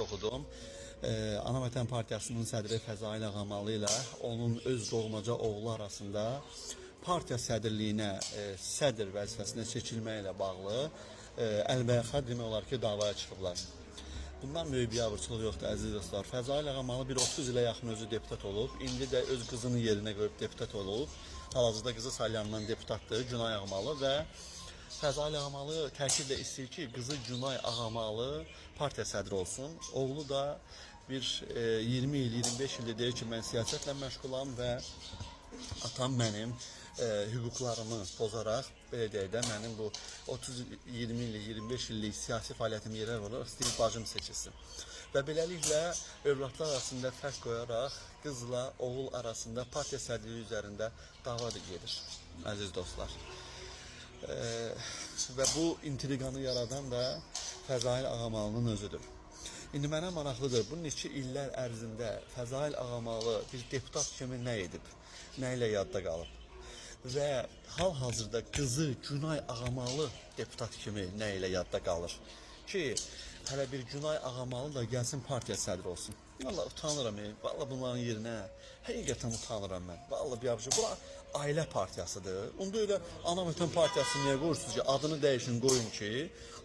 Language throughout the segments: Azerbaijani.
oxudum. Ana Vətən Partiyasının sədri Fəzail Ağamalı ilə onun öz doğmaca oğlu arasında partiya sədrliyinə, sədr vəzifəsinə seçilməyi ilə bağlı əlbəyaxa demək olar ki, davaya çıxıblar. Bundan böyük biabırçılıq yoxdur, əziz dostlar. Fəzail Ağamalı bir 30 ilə yaxın özü deputat olub. İndi də öz qızının yerinə qoyub deputat olub. Hal-hazırda qızı saylanan deputatdır Günay Ağamalı və Fəzail Ağamalı təkidlə istəyir ki, qızı Günay Ağamalı partiya sədri olsun. Oğlu da bir 20 il, 25 ildir deyir ki, mən siyasətlə məşğulam və atam mənim hüquqlarımı pozaraq, belə deyək də, mənim bu 30 20 illik, 25 illik siyasi fəaliyyətimi yerə vuraraq istəyir bacım seçilsin. Və beləliklə övladlar arasında fərq qoyaraq qızla oğul arasında partiya sədrliyi üzərində dava da gedir, əziz dostlar. Və bu intriqanı yaradan da Fəzail Ağamalının özüdür. İndi mənə maraqlıdır, bu neçə illər ərzində Fəzail Ağamalı bir deputat kimi nə edib, nə ilə yadda qalıb? Və hal-hazırda qızı Günay Ağamalı deputat kimi nə ilə yadda qalır? Ki, hələ bir Günay Ağamalı da gəlsin partiya sədri olsun. Vallahi utanıram, vallahi bunların yerinə həqiqətən utanıram mən. Vallahi bir bura ailə partiyasıdır. Onda elə Ana Vətən Partiyası niyə qoyursunuz ki, adını dəyişin, qoyun ki,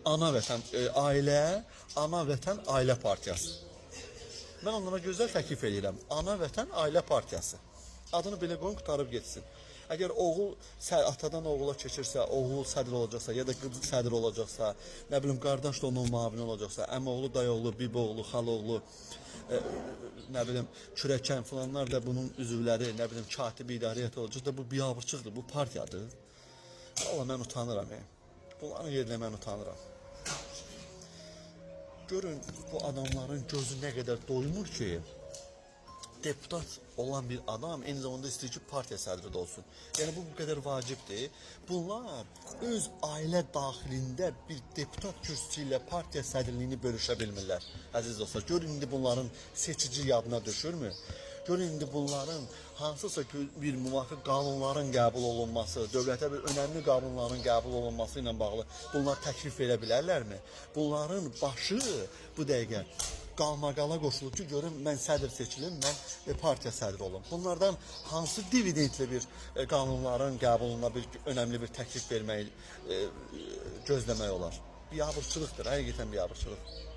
Ana Vətən ailə, Ana Vətən Ailə Partiyası. Mən onlara gözəl təklif edirəm. Ana Vətən Ailə Partiyası. Adını belə qoyun, qurtarıb getsin. Əgər oğul atadan oğula keçirsə, oğul sədr olacaqsa, ya da qız sədr olacaqsa, nə bilim qardaş da onun müavini olacaqsa, əmioğlu, dayıoğlu, biboğlu, xalaoğlu, nə bilim kürəkən filanlar da bunun üzvləri, nə bilim katib idarə olacaq da bu biabırçılıqdır, bu partiyadır. Vallahi mən utanıram. Bunların yerinə mən utanıram. Görün bu adamların gözü nə qədər doymur ki, deputat olan bir adam eyni zamanda istəyir ki, partiya sədri də olsun. Yəni bu qədər vacibdir. Bunlar öz ailə daxilində bir deputat kürsüsü ilə partiya sədrliyini bölüşə bilmirlər. Əziz dostlar, görün indi bunların seçici yadına düşürmü? Görün indi bunların hansısa bir müvafiq qanunların qəbul olunması, dövlətə bir önəmli qanunların qəbul olunması ilə bağlı bunlar təklif verə bilərlərmi? Bunların başı bu dəqiqə qalmaqala qoşulub ki, görün mən sədr seçilim, mən partiya sədri olum. Bunlardan hansı dividendli bir qanunların qəbuluna bir önəmli bir təklif verməyi gözləmək olar? Biabırçılıqdır, həqiqətən biabırçılıq.